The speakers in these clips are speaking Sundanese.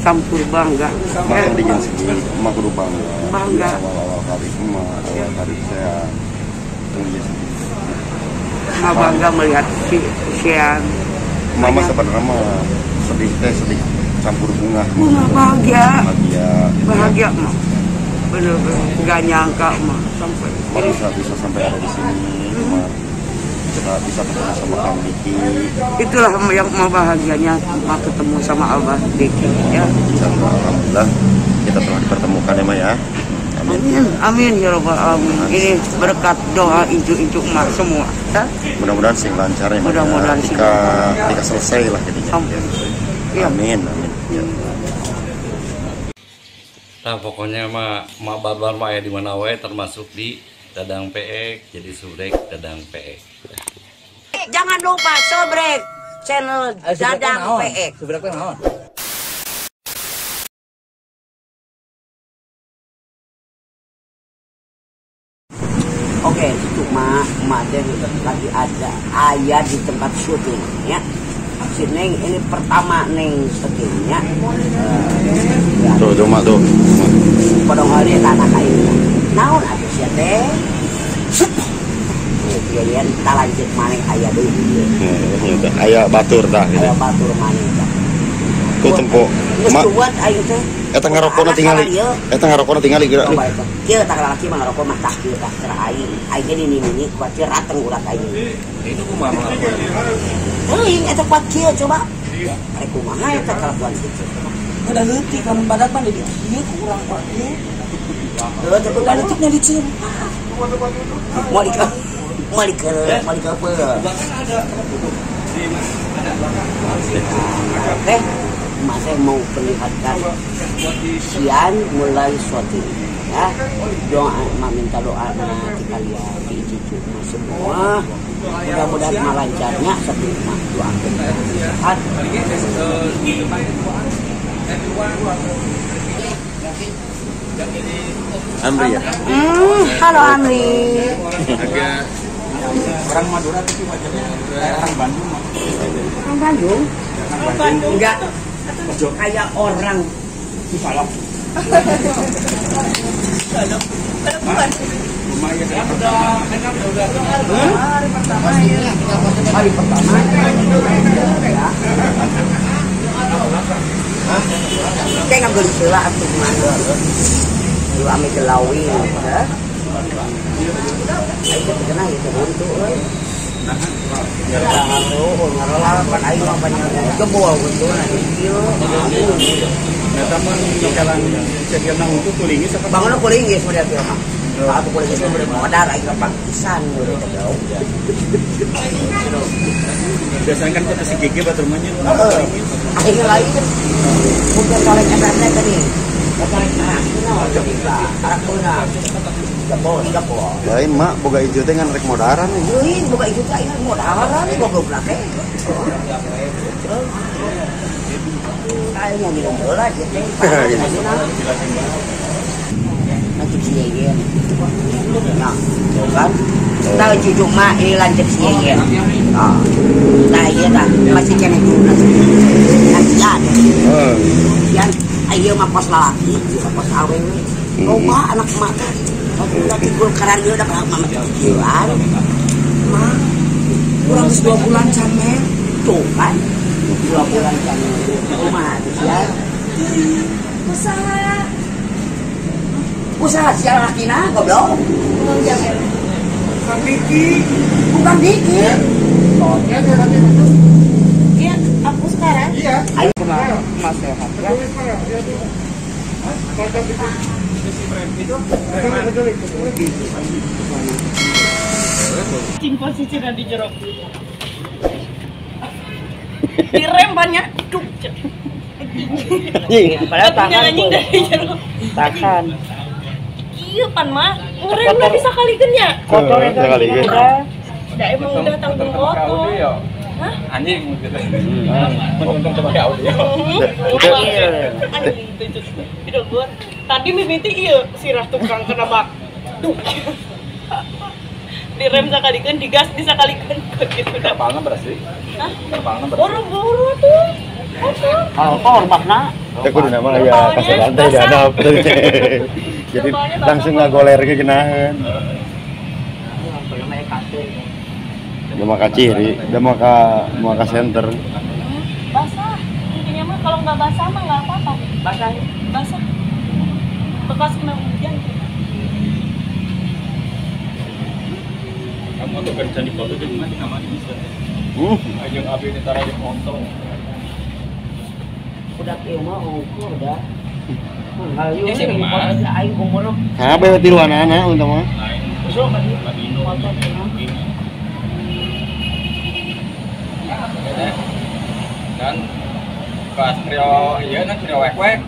Campur bangga. Mak yang bikin sedih, mak kudu bangga. Bangga. Awal-awal karir emak, awal karir saya. Itu Mak bangga melihat si Sean. Mama sebenarnya mah sedih teh sedih campur bunga. Bunga bahagia. Bahagia. Bahagia mak. Bener-bener nggak nyangka mak sampai. Mak bisa sampai ada di sini. Mak bisa ketemu sama Kang Diki. Itulah yang mau bahagianya mak ketemu sama Abah Diki ya. Alhamdulillah kita telah dipertemukan ya mak ya. Amin. Amin, amin ya robbal alamin. Ini berkat doa incu-incu emak semua. Ya? Mudah-mudahan sing lancar ya. Mudah-mudahan ketika selesai lah jadinya. Amin. Ya. Amin, amin. Ya. Nah, pokoknya mak barbar mak ya di mana wae termasuk di Dadang PX, jadi subrek Dadang PX. Jangan lupa subrek channel Dadang PX. Subrek naon? Oke, itu mak teh lagi ada ayah di tempat syuting ya. Si Neng ini pertama Neng syutingnya. Tuh, tuh mak tuh. Padahal dia tanah kain. Naon atuh sia teh? Tuh, ieu kita lanjut maneh aya deui. Heeh, aya batur tah gitu. Aya batur maneh tah. Tuh tempo. Geus buat aing teh. Eta ngarokona tingali. Eta ngarokona tingali geura. Kieu tah lalaki mah ngarokok mah tah kieu tah keur aing. Aing ge nini-nini kuat rateng urat aing. Itu kumaha ngarokona? Teuing eta kuat kieu coba. Arek kumaha eta kalakuan kitu. Udah leutik lamun badak mah di ieu kurang kuat ieu. Heuh teh udah leutiknya dicium. Moal dike moal dike moal dikeupeuh. Bahkan ada di ada belakang. Oke. Mas saya mau perlihatkan Sian mulai syuting ya. Doa, mak minta doa nanti kalian di cucu mak semua. Mudah-mudahan mak lancarnya satu mak doakan sehat. Amri ya. Halo Amri. Orang Madura tapi wajahnya orang Bandung. Orang Bandung? Enggak. Kayak orang Cibalong. Hari pertama. Kayak nggak beli sela atau mana? Lu ambil kelawi, ya? Ayo kita kena itu untuk. Bangun kulinggis model kieu mah. Kalau kulinggis mah udah modal aing gampang pisan teh jauh. Biasanya kan kota si GG batur mah nya. Aing lain mun colek eta teh geuning. Colek arak naon arak beunang. Jebol, jebol. Lain mak boga ijo teh ngan rek modaran. Euy, boga ijo teh ngan modaran goblok teh. Aing minum heula ieu teh. Lanjut si Yeyen. Nah, tuh kan. Tahu cucu mak ini lanjut si Yeyen. Nah, nah iya tah masih kene dulu nasi. Nasian. Nasian ayeuna mah pos lalaki, pos awewe. Loba anak emak teh. Lagi gua karan dia udah mama kecilan. Mak, kurang 2 bulan camer. Tuh kan, 2 bulan camer. Kumaha tuh sial? Usaha. Usaha sial lakina goblok. Bukan Diki. Bukan Diki. Iya, aku sekarang. Iya. Ayo kumaha, Mas sehat ya. Cing posisi di jeruk. Direm banyak duk. Padahal tahan anjing dari jeruk. Tahan. Iya pan mah, ngerem udah bisa kalikeun ya. Kotor itu. Udah emang udah tanggung kotor. Hah? Anjing gitu. Untung pakai audio. Anjing tidak gua. Tadi mimiti iya sirah tukang kena bak. Duh. Direm sakalikeun, digas disakalikeun gitu. Terpalna bersih. Hah? Terpalna bersih. Boro-boro tuh. Kotor bakna. Teh kudu nama aya kasur lantai di handap. Jadi langsung ngagoler ge geunaheun. Udah maka ciri, udah maka center. Basah. Intinya mah kalau nggak basah mah nggak apa-apa. Basah. Basah. Bekas kena hujan. Kamu tuh kerja di foto jadi mati kamar bisa. Aja abi ini taruh di foto. Udah kieu mah ukur dah. Hayu aing umur. Kabeh tiluanana untung mah. Besok kan pas trio iya kan trio wek-wek.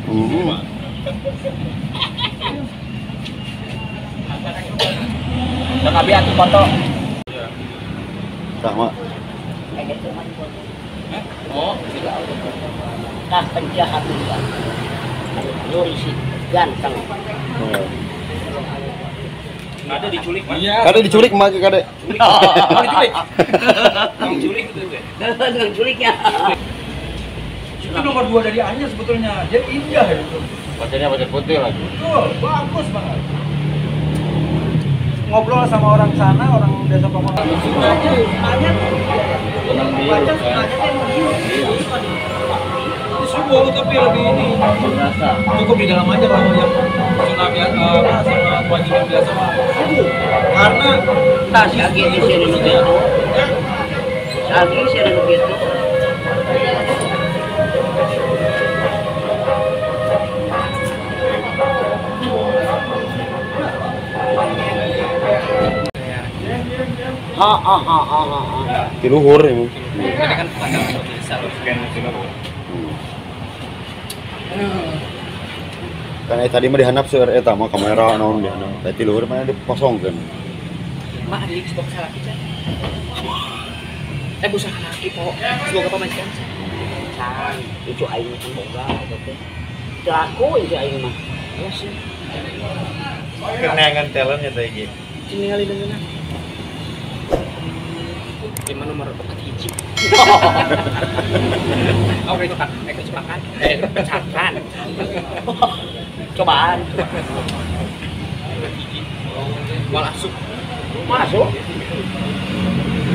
Dan abi atuh foto. Sama. Oh, tah penjahat juga. Nyuri si ganteng. Ada diculik, Mas. Iya. Kade diculik mah kade. Oh, diculik. Diculik itu teh. Diculiknya. Itu nomor 2 dari Anya sebetulnya. Jadi indah itu. Wajahnya wajah putih lagi. Betul, bagus banget. Ngobrol sama orang sana, orang desa Pamotan. Anya baca sengaja teh mau subuh tapi lebih ini cukup di dalam aja kalau yang sunnah biasa sama kewajiban biasa mah subuh karena tas lagi di sini begitu lagi sini begitu. Ha ha ha ha ha. Tiluhur ya. Ini kan ada desa Karena tadi mah dihandap seueur eta mah kamera naon dihandap. Tadi luhur mah dikosongkeun. Mak di Xbox salaki can. Eh busa salaki po. Semoga pamajikan. Can, itu aing kan boga eta teh. Teu aku itu aing mah. Ya sih. Kenangan talent ya teh iki. Ningali deungeunna. Lima nomor 4 hiji. Oke, itu kan, cepakan, pecakan. Cobaan. Mal asup. Masuk.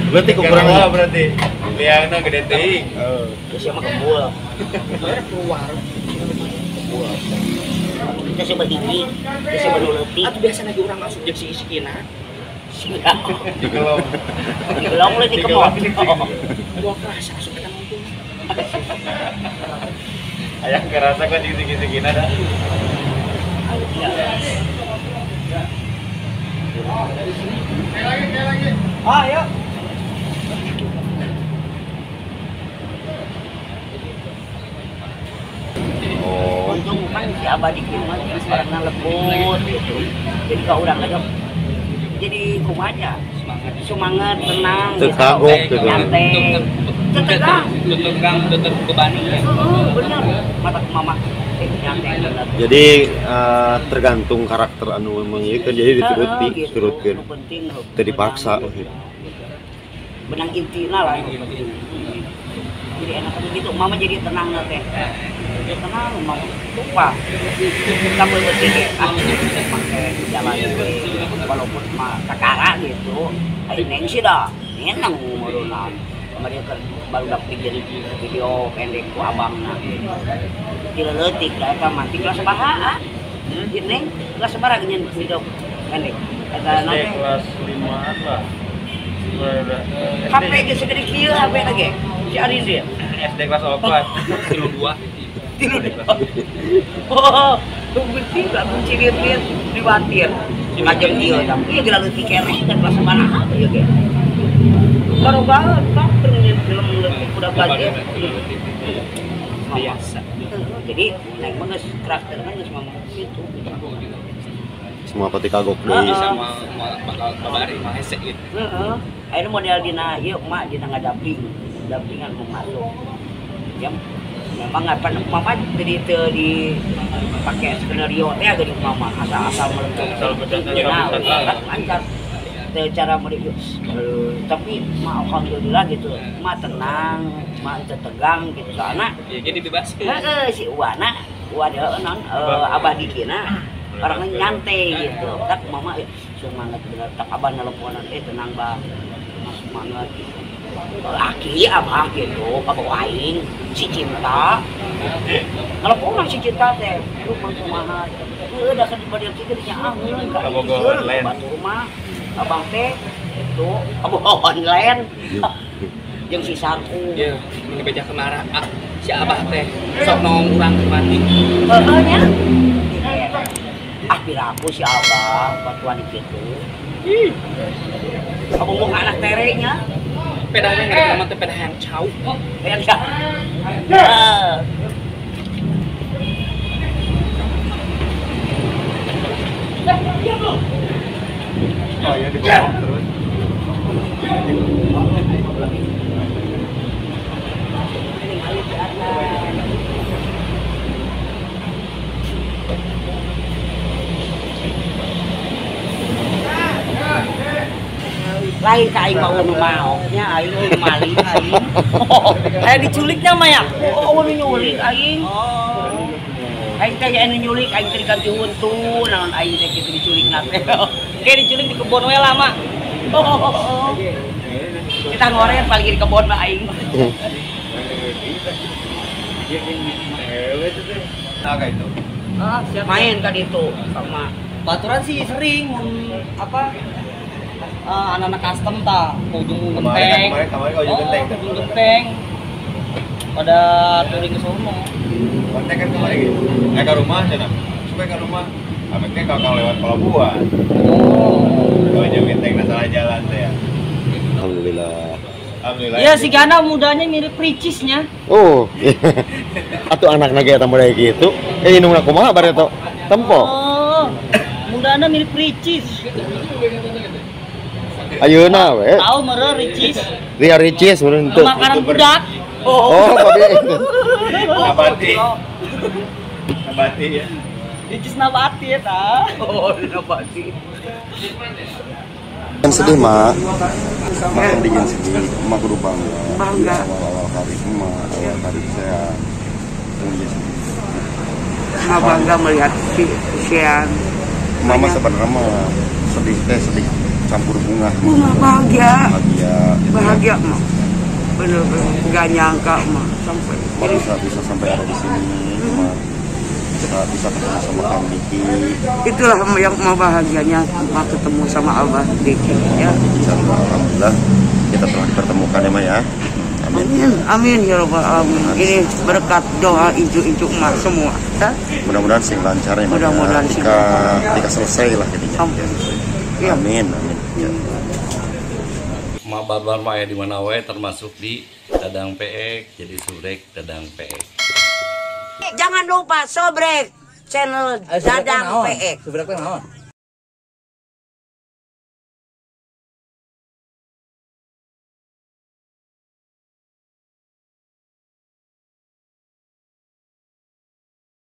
Berarti ukurannya berarti. Liangna gede teuing. Heeh. Terus mah kebul. Keluar. Kebul. Kita sih berhiji, kita sih berleutik. Atuh biasa lagi urang asup jeung si isikina. Digelong. Digelong lu dikemot. Gua kerasa asup eta nonton. Ayah kerasa kok jeung siki-sikina dah. Lagi. Ah, ya. Oh. Untung kan si Abah di mah orangna lembut gitu. Jadi ka urang aja jadi kumanya semangat tenang gitu, gitu. Nyantai tegang tetep bebani ya. Bener mata mama nyantai bener. Jadi tergantung karakter anu memang ieu kan jadi dituruti gitu. Turutkeun teu dipaksa gitu. Benang intina lah jadi enak gitu mama jadi tenang teh. Jadi tenang mama lupa kamu berpikir ah pakai jalan walaupun mah kakara gitu ayo neng sih dah neng umurna sama dia kan baru dapet jadi video pendek ku abangna dileutik da eta mah kelas sabaraha neng kelas sabaraha nyen video pendek eta nanti kelas 5-an lah. HP geus segede kieu HP lagi si Arin dia SD kelas 4 32 Oh, tunggu sih, langsung cilir-cilir diwatir. Macam dia, tapi ya gila leutik keneh dan kelas sabaraha ieu ge. Baru banget, kan film leutik udah budget. Biasa. Jadi naik mah geus karakterna geus mah gitu. Semua pati kagok deui. Sama bakal babari mah hese gitu. Heeh. Ayeuna model dina ieu emak dina ngadaping, dapingan mau masuk. Ya memang apa mama jadi teu dipakai skenario teh geuning mama asal-asal meletup. Nah, lancar. Teu cara mereka tapi mah alhamdulillah gitu. Mah tenang. Mah teu tegang gitu soalna. Ya jadi bebas. Heeh, si Uwana, Uwa deui non Abah Dikina orangnya nyantai gitu. Tak mama semangat bener tak abah nelponan tenang Bah. Semangat gitu. Aki abah gitu, kabawa aing si Cinta. Nelponan si Cinta teh, lu mah kumaha. Heueuh da kan di kieu nya ah heueuh ka batur mah. Abang teh itu kabawa online. Jeung si Sarku. Ieu, mun beja kemara ah si abah teh sok nong urang mati. Heeh nya. Ah piraku si abah batuan kitu. Ih. Kamu mau anak terenya? Pedahnya nggak ada teman pedah yang cau. Yang cau. Oh ya dibawa terus. Lain ka aing mah nu maoknya aing nu maling aing. Aya diculiknya mah ya? Oh, nu nyulik aing. Aing teh anu nyulik aing teh diganti huntu naon aing teh kitu diculik na teh. Kayak diculik di kebon we lama. Oh. Kita ngoren paling di kebon mah aing. Ah, siap. Main tadi itu sama baturan sih sering mun apa anak-anak custom ta ujung genteng. Kemarin ke ujung genteng. Ujung genteng. Pada touring ke sono. Kontak kan kemarin gitu. Ke rumah cenah. Supaya ke rumah. Ameknya kalau lewat pelabuhan. Oh. Ke ujung genteng nah salah jalan teh ya. Alhamdulillah. Alhamdulillah. Iya si Gana mudanya mirip Ricisnya. Oh. Atuh anakna ge eta model gitu. Indungna kumaha bareto? Tempo. Oh. Mudana mirip Ricis. Ayeuna we. Tahu meureun Ricis. Ria Ricis meureun teu. Makanan budak. Oh, babe. Nabati. Nabati ya. Ricis nabati eta. Oh, nabati. Kan sedih, Mak. Mak yang bikin sedih, Mak kudu bangga. Bangga. Awal-awal karir Mak, awal karir saya. Mak bangga melihat si Sean. Mama sebenarnya mah sedih teh sedih campur bunga. Bunga bahagia. Bahagia. Bahagia, Mak. Bener-bener nggak nyangka, Mak. Sampai Mak bisa sampai ada di sini, Mak. Bisa ketemu sama Kang Diki. Itulah yang mau bahagianya, Mak ketemu sama Abah Diki ya. Alhamdulillah kita telah dipertemukan ya, Mak ya. Amin. Amin, amin ya robbal alamin. Ini berkat doa incu-incu Mak semua. Ya? Mudah-mudahan sing lancar ya, Mak. Mudah-mudahan ya. Ketika selesai lah jadinya. Ya. Amin, amin. Ya. Mak barbar mah ya di mana wae termasuk di Dadang PX, jadi subrek Dadang PX. Jangan lupa sobrek channel Dadang PX. Subrek teh naon?